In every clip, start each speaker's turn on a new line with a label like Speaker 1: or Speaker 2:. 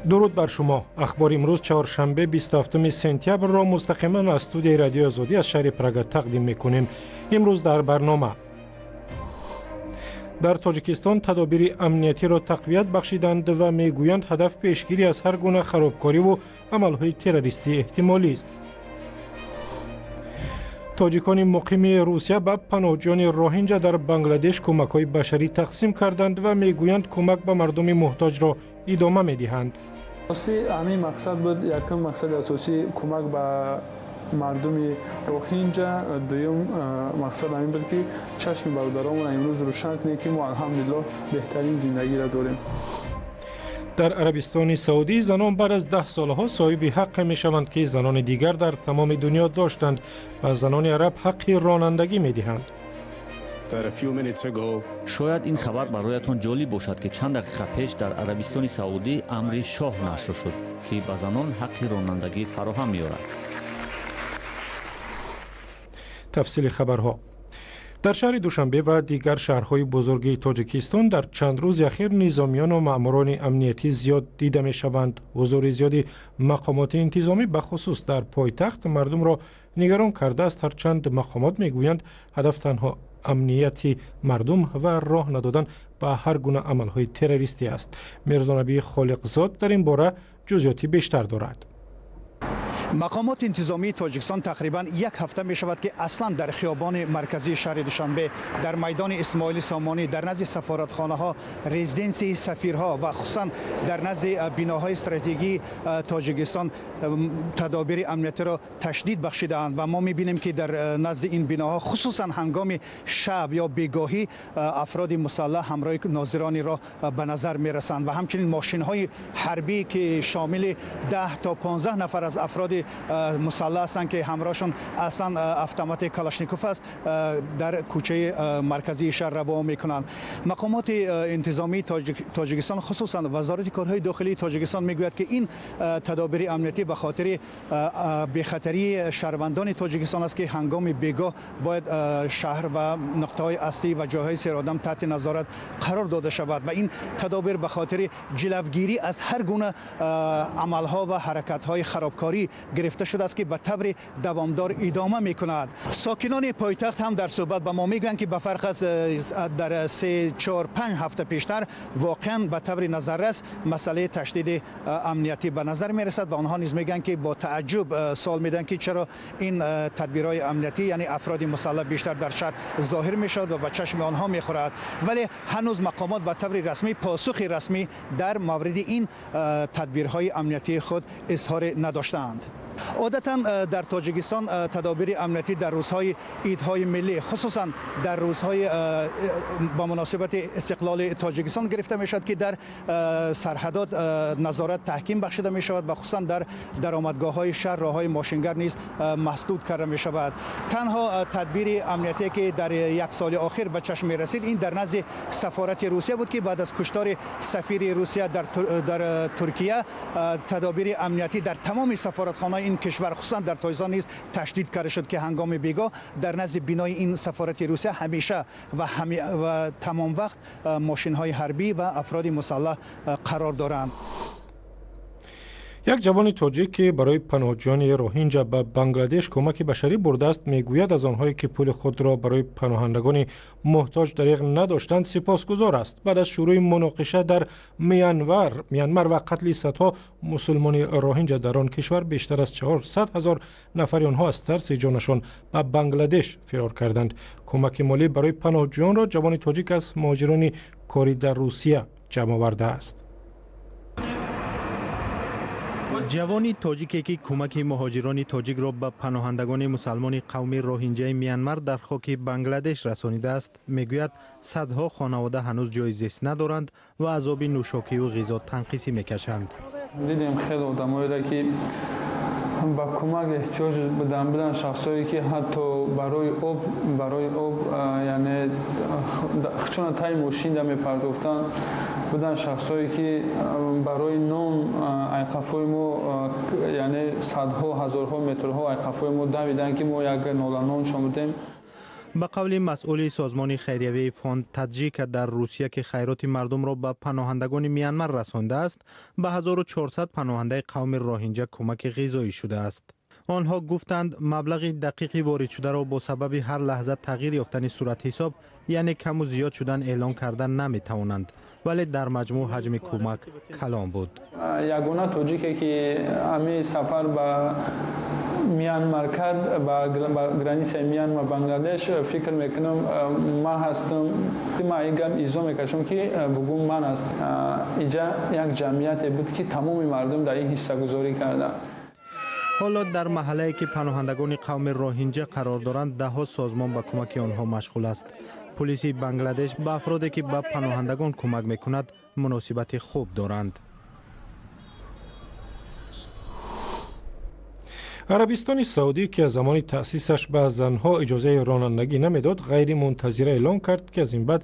Speaker 1: Дуруд бар шумо. Ахбори имрӯз, чоршанбе, 27 сентябрро мустақиман аз студияи Радиои Озодӣ аз шаҳри Прага тақдим мекунем. Имрӯз дар барнома: дар Тоҷикистон тадобири амниятиро тақвият бахшиданд ва мегӯянд, ҳадаф пешгирӣ аз ҳар гуна харобкориву амалҳои террористии эҳтимолист. Тоҷикони муқими Русия ба паноҳҷӯёни роҳинҷа дар Бангладеш кӯмакҳои башарӣ тақсим карданд ва мегӯянд, кӯмак ба мардуми муҳтоҷро идома медиҳанд.
Speaker 2: Ҳамин мақсад буд. Якум мақсади асосӣ кӯмак ба мардуми роҳинҷа, дуюм мақсад ҳамин буд, ки чашми бародаромон имрӯз рӯшан кунем, ки мо, алҳамдулиллоҳ, беҳтарин зиндагиро дорем.
Speaker 1: Дар Арабистони Саудӣ занон баъд аз 10 солаҳо соҳиби ҳаққе мешаванд, ки занони дигар дар тамоми дунё доштанд. Ба занони араб ҳаққи ронандагӣ медиҳанд.
Speaker 3: Шояд ин хабар бароятон ҷолиб бошад, ки чанд дақиқа пеш дар Арабистони Саудӣ амри шоҳ нашр шуд, ки ба занон ҳаққи ронандагӣ фароҳам меорад.
Speaker 1: Тафсили хабарҳо. Дар шаҳри Душанбе ва дигар шаҳрҳои бузурги Тоҷикистон дар чанд рӯзи ахир низомиёну маъмурони амниятӣ зиёд дида мешаванд. Ҳузури зиёди мақомоти интизомӣ, бахусус дар пойтахт, мардумро нигарон кардааст, ҳарчанд мақомот мегӯянд, ҳадаф танҳо амнияти мардум ва роҳ надодан ба ҳар гуна амалҳои террористӣ аст. Мирзонабии Холиқзод дар ин бора ҷузъиёти бештар дорад.
Speaker 4: Мақомоти интизомии Тоҷикистон тақрибан як ҳафта мешавад, ки аслан дар хиёбони марказии шаҳри Душанбе, дар майдони Исмоили Сомонӣ, дар назди сафоратхонаҳо, резиденсияи сафирҳо ва хусусан дар назди биноҳои стратегии Тоҷикистон тадобири амниятиро ташдид бахшидаанд ва мо мебинем, ки дар назди ин биноҳо, хусусан ҳангоми шаб ё бегоҳӣ, афроди мусаллаҳ ҳамроҳи нозирони роҳ ба назар мерасанд ва ҳамчунин мошинҳои ҳарбӣ, ки шомили 10 то 15 нафар аз афроди мусаллаҳ ҳастанд, ки ҳамроҳшон аслан автомати Калашников аст, дар кӯчаи марказии шаҳр равон мекунанд. Мақомоти интизомии Тоҷикистон, хусусан Вазорати корҳои дохилии Тоҷикистон, мегӯяд, ки ин тадобири амниятӣ ба хотири бехатарии шаҳрвандони Тоҷикистон аст, ки ҳангоми бегоҳ бояд шаҳр ва нуқтаҳои аслӣ ва ҷойҳои серодам таҳти назорат қарор дода шавад ва ин тадобир ба хотири ҷилавгирӣ аз ҳар гуна амалҳо ва ҳаракатҳои харобкорӣ гирифта шудааст, ки ба таври давомдор идома мекунад. Сокинони пойтахт ҳам дар суҳбат ба мо мегӯянд, ки ба фарқ аз дар 3, 4, 5 ҳафта пештар, воқеан ба таври назаррас масъалаи ташдиди амниятӣ ба назар мерасад ва онҳо низ мегӯянд, ки бо тааҷҷуб суол медиҳанд, ки чаро ин тадбирҳои амниятӣ, яъне афроди мусаллаҳ, бештар дар шаҳр зоҳир мешавад ва ба чашми онҳо мехӯрад. Вале ҳанӯз мақомот ба таври расмӣ посухи расмӣ дар мавриди ин тадбирҳои амниятии худ изҳор надоштаанд. Одатан дар Тоҷикистон тадобири амниятӣ дар рӯзҳои идҳои миллӣ, хусусан дар рӯзҳои ба муносибати истиқлоли Тоҷикистон гирифта мешавад, ки дар сарҳадот назорат таҳким бахшида мешавад ва хусусан дар даромадгоҳҳои шаҳр роҳҳои мошингард низ масдуд карда мешавад. Танҳо тадбири амниятие, ки дар як соли охир ба чашм мерасид, ин дар назди сафорати Русия буд, ки баъд аз куштори сафири Русия дар Туркия тадобири амниятӣ дар тамоми сафоратхонаи ин кишвар, хусусан дар Тоҷикистон низ ташдид карда шуд, ки ҳангоми бегоҳ дар назди бинои ин сафорати Русия ҳамеша ва тамом вақт мошинҳои ҳарбӣ ва афроди мусаллаҳ қарор доранд.
Speaker 1: Як ҷавони тоҷик, ки барои паноҳҷӯёни роҳинҷа ба Бангладеш кӯмаки башарӣ бурдааст, мегӯяд, аз онҳое, ки пули худро барои паноҳандагони муҳтоҷ дариғ надоштанд, сипосгузор аст. Баъд аз шурӯи муноқиша дар Мянмар ва қатли садҳо мусулмони роҳинҷа дар он кишвар, бештар аз 400 ҳазор нафари онҳо аз тарси ҷонашон ба Бангладеш фирор карданд. Кӯмаки молӣ барои паноҳҷӯёнро ҷавони тоҷик аз муҳоҷирони корӣ дар Русия ҷамъ овардааст.
Speaker 5: Ҷавони тоҷике, ки кӯмаки муҳоҷирони тоҷикро ба паноҳандагони мусалмони қавми роҳинҷаи Мянмар дар хоки Бангладеш расонидааст, мегӯяд, садҳо хонавода ҳанӯз ҷои зист надоранд ва азоби нӯшокиву ғизо танқисӣ мекашанд.
Speaker 2: Дидем хеле одамоеро, ки ба кӯмак эҳтиёҷ буданд, шахсое, ки ҳатто барои об, яъне чуна таи мошинда мепардохтанд. Буданд шахсое, ки барои нон айқафои мо, яъне садҳо, ҳазорҳо метрҳо айқафои мо давиданд, ки мо як нола ноншон будем.
Speaker 5: Ба қавли масъули созмони хайриявии фонд Таджика дар Русия, ки хайроти мардумро ба паноҳандагони Мянмар расондааст, ба 1400 паноҳандаи қавми роҳинҷа кӯмаки ғизоӣ шудааст. Онҳо гуфтанд, маблағи дақиқи воридшударо бо сабаби ҳар лаҳза тағйир ёфтани суратҳисоб, яъне каму зиёд шудан, эълон карда наметавонанд, вале дар маҷмӯъ ҳаҷми кӯмак калон буд.
Speaker 2: Ягона тоҷике ки ҳамин сафар ба Мянмар кард, ба границаи Мянмар Бангладеш, фикр мекунам ман ҳастам. Ман ин гап изо мекашам ки бугум ман аст. Инҷа як ҷамъияте буд ки тамоми мардум дар ин ҳиссагузорӣ карданд.
Speaker 5: Ҳоло дар маҳаллае ки паноҳандагони қавми роҳинҷа қарор доранд, даҳҳо созмон ба кӯмаки онҳо машғул аст. Пулиси Бангладеш ба афроде ки ба паноҳандагон кӯмак мекунад муносибати хуб доранд.
Speaker 1: Арабистони Саудӣ, ки аз замони таъсисаш ба занҳо иҷозаи ронандагӣ намедод, ғайримунтазира эълон кард, ки аз ин баъд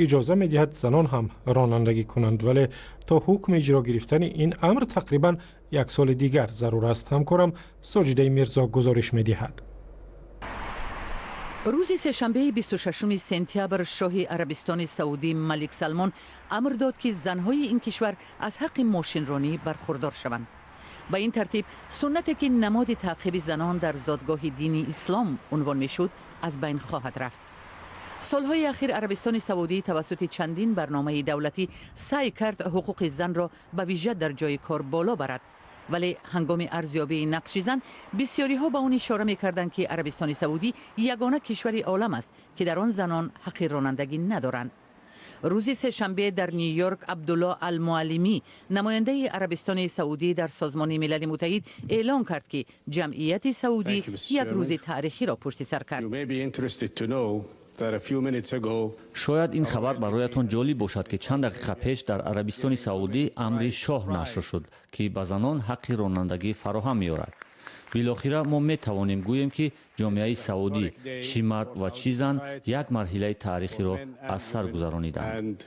Speaker 1: иҷоза медиҳад занон ҳам ронандагӣ кунанд, вале то ҳукми иҷро гирифтани ин амр тақрибан як соли дигар зарур аст. Ҳамкорам Соҷидаи Мирзо гузориш медиҳад.
Speaker 6: Рӯзи сешанбеи 26 сентябр шоҳи Арабистони Саудӣ Малик Салмон амр дод, ки занҳои ин кишвар аз ҳаққи мошинронӣ бархурдор шаванд. Ба ин тартиб суннате ки намоди таъқиби занон дар зодгоҳи дини ислом унвон мешуд, аз байн хоҳад рафт. Солҳои ахир Арабистони Саудӣ тавассути чандин барномаи давлатӣ саъй кард ҳуқуқи занро ба вижа дар ҷои кор боло барад, вале ҳангоми арзёбии нақши зан бисёриҳо ба он ишора мекарданд, ки Арабистони Саудӣ ягона кишвари олам аст, ки дар он занон ҳаққи ронандагӣ надоранд. Рӯзи сешанбе дар Нью-Йорк Абдулло Алмуаллимӣ, намояндаи Арабистони Саудӣ дар Созмони Милали Муттаҳид, эълон кард, ки ҷамъияти саудӣ як рӯзи таърихиро пушти сар кард.
Speaker 3: Шояд ин хабар бароятон ҷолиб бошад, ки чанд дақиқа пеш дар Арабистони Саудӣ амри шоҳ нашр шуд, ки ба занон ҳаққи ронандагӣ фароҳам меорад. Билохира мо метавонем гӯем, ки ҷомеаи саудӣ, чӣ мард ва чӣ зан, як марҳилаи таърихиро аз сар гузарониданд.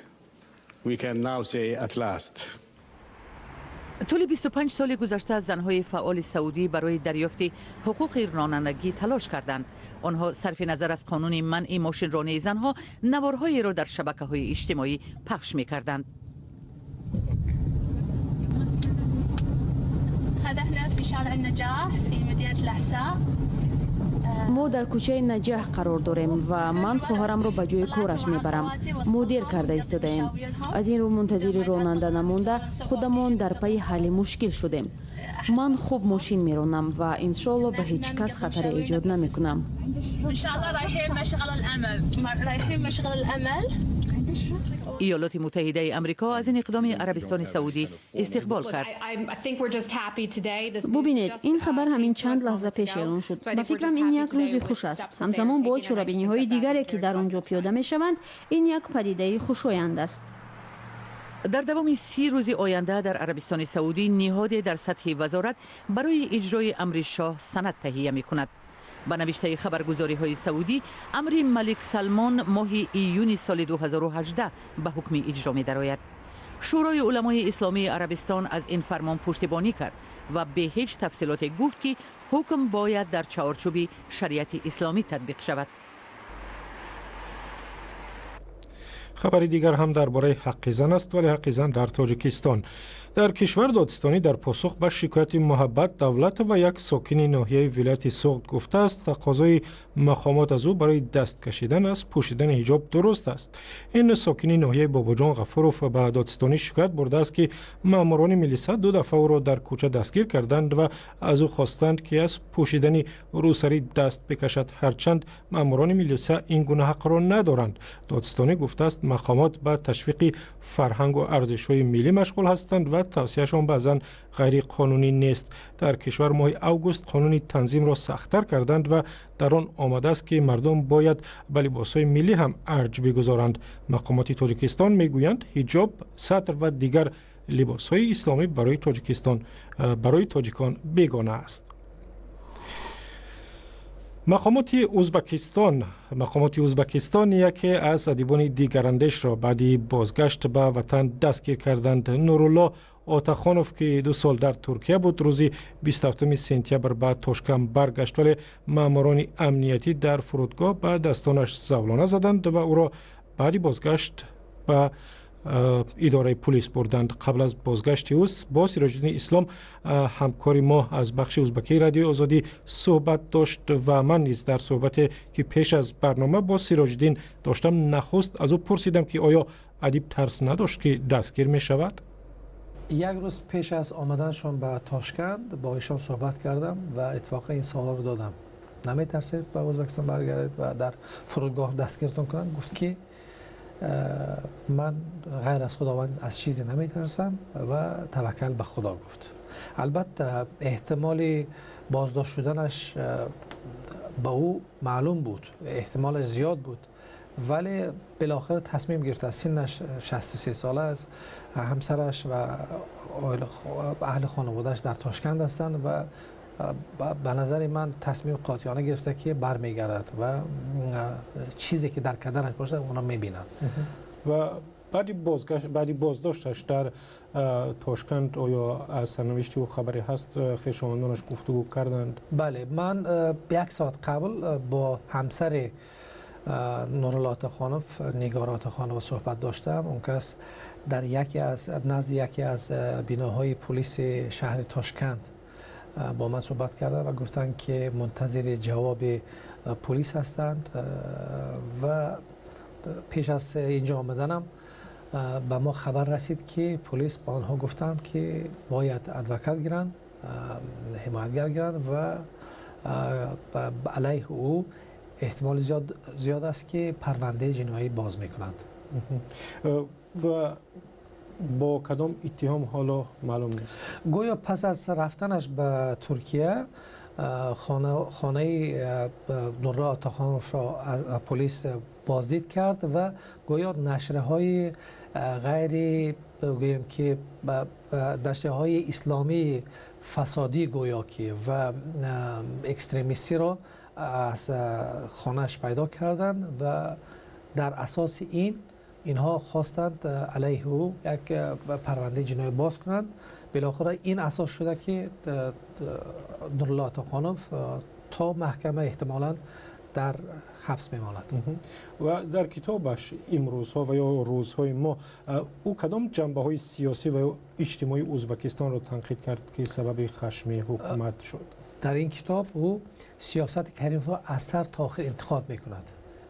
Speaker 6: Тӯли 25 соли гузашта занҳои фаъоли саудӣ барои дарёфти ҳуқуқи ронандагӣ талош карданд. Онҳо сарфи назар аз қонуни манъи мошинронии занҳо наворҳоеро дар шабакаҳои иҷтимоӣ пахш мекарданд.
Speaker 7: Мо дар кӯчаи Наҷаҳ қарор дорем ва ман хоҳарамро ба ҷои кораш мебарам. Мо дер карда истодаем. Аз ин рӯ мунтазири ронанда намонда, худамон дар пайи ҳалли мушкил шудем. Ман хуб мошин меронам ва иншоалло ба ҳеҷ кас хатаре эҷод намекунам.
Speaker 6: Иёлоти Муттаҳидаи Амрико аз ин иқдоми Арабистони Саудӣ истиқбол кард.
Speaker 8: Бубинед, ин хабар ҳамин чанд лаҳза пеш эълон шуд. Ба фикрам, ин як рӯзи хуш аст. Ҳамзамон бо чорабиниҳои дигаре, ки дар он ҷо пиёда мешаванд, ин як падидаи хушоянд аст.
Speaker 6: Дар давоми 30 рӯзи оянда дар Арабистони Саудӣ ниҳоде дар сатҳи вазорат барои иҷрои амри шоҳ санад таҳия мекунад. Ба навиштаи хабаргузориҳои саудӣ, амри Малик Салмон моҳи июни соли 2018 ба ҳукми иҷро медарояд. Шӯрои уламои исломии Арабистон аз ин фармон пуштибонӣ кард ва бе ҳеҷ тафсилоте гуфт, ки ҳукм бояд дар чаҳорчӯби шариати исломӣ татбиқ шавад.
Speaker 1: Хабари дигар ҳам дар бораи ҳаққи зан аст, вале ҳаққи зан дар Тоҷикистон. Дар кишвар додстонӣ дар посух ба шикояти Муҳаббат Давлатова, як сокини ноҳияи вилояти Суғд, гуфтааст, тақозои мақомот аз ӯ барои даст кашидан аз пӯшидани ҳиҷоб дуруст аст. Ин сокини ноҳияи Бобоҷон Ғафуров ба додстонӣ шикоят бурдааст, ки маъмурони милиса ду дафъа ӯро дар кӯча дастгир карданд ва аз ӯ хостанд, ки аз пӯшидани рӯсарӣ даст бикашад, ҳарчанд маъмурони милиса ин гуна ҳақро надоранд. Додстонӣ гуфтааст, мақомот ба ташвиқи фарҳангу арзишҳои миллӣ машғул ҳастанд ва тавсияшон баъзан ғайриқонунӣ нест. Дар кишвар моҳи август қонуни танзимро сахттар карданд ва дар он омадааст, ки мардум бояд ба либосҳои миллӣ ҳам арҷ бигузоранд. Мақомоти Тоҷикистон мегӯянд, ҳиҷоб, сатр ва дигар либосҳои исломӣ барои тоҷикон бегона аст. Мақомоти Узбекистон яке аз адибони дигарандешро баъди бозгашт ба ватан дастгир карданд. Нурулло Отахонов, ки 2 сол дар Туркия буд, рӯзи 27 сентябр ба Тошканд баргашт, вале маъмурони амниятӣ дар фурудгоҳ ба дастонаш завлона заданд ва ӯро баъди бозгашт ба идораи пулис бурданд. Қабл аз бозгашти ӯ бо Сироҷиддини Ислом, ҳамкори мо аз бахши узбакии Радиои Озодӣ, суҳбат дошт ва ман низ дар суҳбате, ки пеш аз барнома бо Сироҷиддин доштам, нахуст аз ӯ пурсидам, ки оё адиб тарс надошт, ки дастгир мешавад.
Speaker 9: Як рӯз пеш аз омаданшон ба Тошканд бо ишон суҳбат кардам ва иттифоқан ин саволро додам: наметарсед ба Ӯзбекистон баргардед ва дар фурудгоҳ дастгиртон кунанд? Гуфт, ки ман ғайр аз Худованд аз чизе наметарсам ва таваккал ба Худо гуфт. Албатта, эҳтимоли боздошт шуданаш ба ӯ маълум буд, эҳтимолаш зиёд буд, вале билохира тасмим гирифт. Синнаш 63 сола аст, ҳамсараш ва аҳли хонаводааш дар Тошканд ҳастанд ва ба назари ман тасмими қотеона гирифта, ки бармегардад ва чизе ки дар кадараш бошад, онро мебинад.
Speaker 1: Ва баъди боздошташ дар Тошканд оё аз сарнавишти ӯ хабаре ҳаст? Хешовандонаш гуфтугӯ карданд?
Speaker 9: Бале, ман як соат қабл бо ҳамсари Нурулло Отахонов, Нигора Отахонова, суҳбат доштам. Он кас дар яке аз назди яке аз биноҳои пулиси шаҳри Тошканд бо ман суҳбат карданд ва гуфтанд, ки мунтазири ҷавоби пулис ҳастанд. Ва пеш аз инҷо омаданам ба мо хабар расид, ки пулис ба онҳо гуфтанд, ки бояд адвокат гиранд, ҳимоятгар гиранд ва алайҳи ӯ эҳтимоли зиёд аст, ки парвандаи ҷиноӣ боз мекунанд.
Speaker 1: Ва бо кадом иттиҳом, ҳоло маълум нест?
Speaker 9: Гӯё пас аз рафтанаш ба Туркия хонаи Нурулло Отахоновро полис боздид кард ва гӯё нашрҳои ғайри, гӯем ки, нашрҳои исломии фасодӣ гӯё ки ва экстремистиро аз хонааш пайдо карданд ва дар асоси ин инҳо хостанд алайҳи ӯ як парвандаи ҷиноӣ боз кунанд. Билохира ин асос шуда, ки Нурулло Отахонов то маҳкама эҳтимолан дар ҳабс мемонад.
Speaker 1: Ва дар китобаш «Имрӯзҳо ва ё рӯзҳои мо» ӯ кадом ҷанбаҳои сиёсӣ ва ё иҷтимоии Ӯзбекистонро танқид кард, ки сабаби хашми ҳукумат шуд?
Speaker 9: Дар ин китоб ӯ сиёсати Каримовро аз сар то охир интиқод мекунад.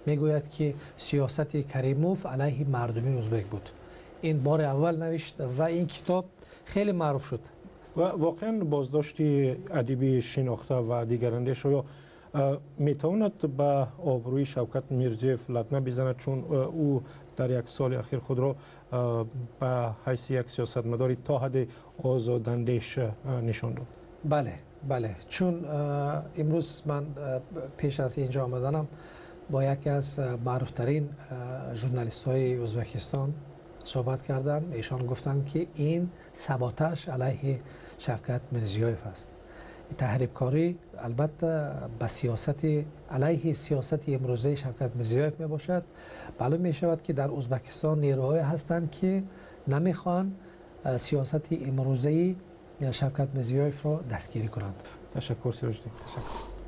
Speaker 9: Мегӯяд, ки сиёсати Каримов алайҳи мардуми ӯзбек буд. Ин бори аввал навишт ва ин китоб хеле маъруф шуд.
Speaker 1: Ва воқеан боздошти адиби шинохта ва дигарандеш оё метавонад ба обрӯи Шавкат Мирзиёев латма бизанад, чун ӯ дар як соли ахир худро ба ҳайси як сиёсатмадори то ҳадде озодандеш нишон дод?
Speaker 9: Бале, чун имрӯз ман пеш аз инҷо омаданам бо яке аз маъруфтарин журналистҳои Ӯзбекистон суҳбат кардам. Эшон гуфтанд, ки ин саботаж алайҳи Шавкат Мирзиёев аст, таҳрибкорӣ албатта ба сиёсати, алайҳи сиёсати имрӯзаи Шавкат Мирзиёев мебошад. Маълум мешавад, ки дар Ӯзбекистон нерӯҳое ҳастанд, ки намехоҳанд сиёсати имрӯзаи Шавкат Мирзиёевро дастгирӣ кунанд.
Speaker 1: Ташаккур, Сироҷиддин. Ташаккур.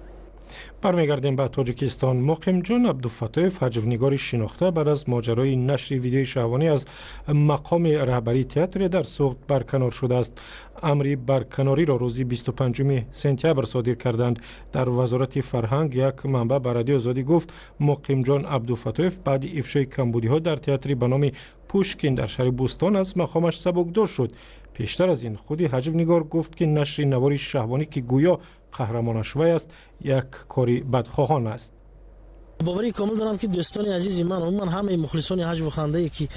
Speaker 1: Бармегардем ба Тоҷикистон. Муқимҷон Абдуфаттоев, ҳаҷвнигори шинохта, баъд аз моҷарои нашри видеои шаҳвонӣ аз мақоми раҳбарии театре дар Суғд барканор шудааст. Амри барканориро рӯзи 25 сентябр содир карданд дар Вазорати фарҳанг. Як манбаъ ба Радиои Озодӣ гуфт, Муқимҷон Абдуфаттоев баъди ифшои камбудиҳо дар театри ба номи Пушкин дар шаҳри Бӯстон аз мақомаш сабукдор шуд. Пештар аз ин худи ҳаҷвнигор гуфт, ки нашри навори шаҳвонӣ, ки гӯё қаҳрамонаш вай аст, як кори бадхоҳон аст.
Speaker 10: Боварии комил дорам, ки дӯстони азизи ман, умуман ҳамаи мухлисони ҳаҷву хандае, ки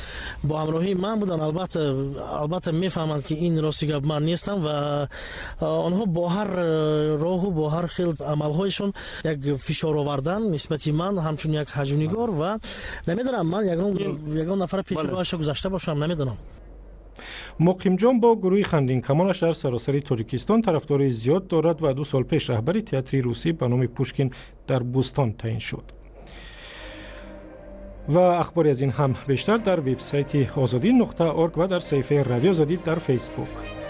Speaker 10: бо ҳамроҳии ман буданд, албатта мефаҳманд, ки ин рости гап ман нестам ва онҳо бо ҳар роҳу бо ҳар хел амалҳояшон як фишор овардан нисбати ман ҳамчун як ҳаҷвнигор. Ва намедонам, ман ягон нафар пеши роҳаша гузашта бошам, намедонам.
Speaker 1: Муқимҷон бо гурӯҳи хандинкамонаш дар саросари Тоҷикистон тарафдори зиёд дорад ва 2 сол пеш раҳбари театри русӣ ба номи Пушкин дар Бӯстон таъин шуд. Ва ахбори аз ин ҳам бештар дар вебсайти озодӣ.org ва дар саҳифаи Радио Озодӣ дар Фейсбук.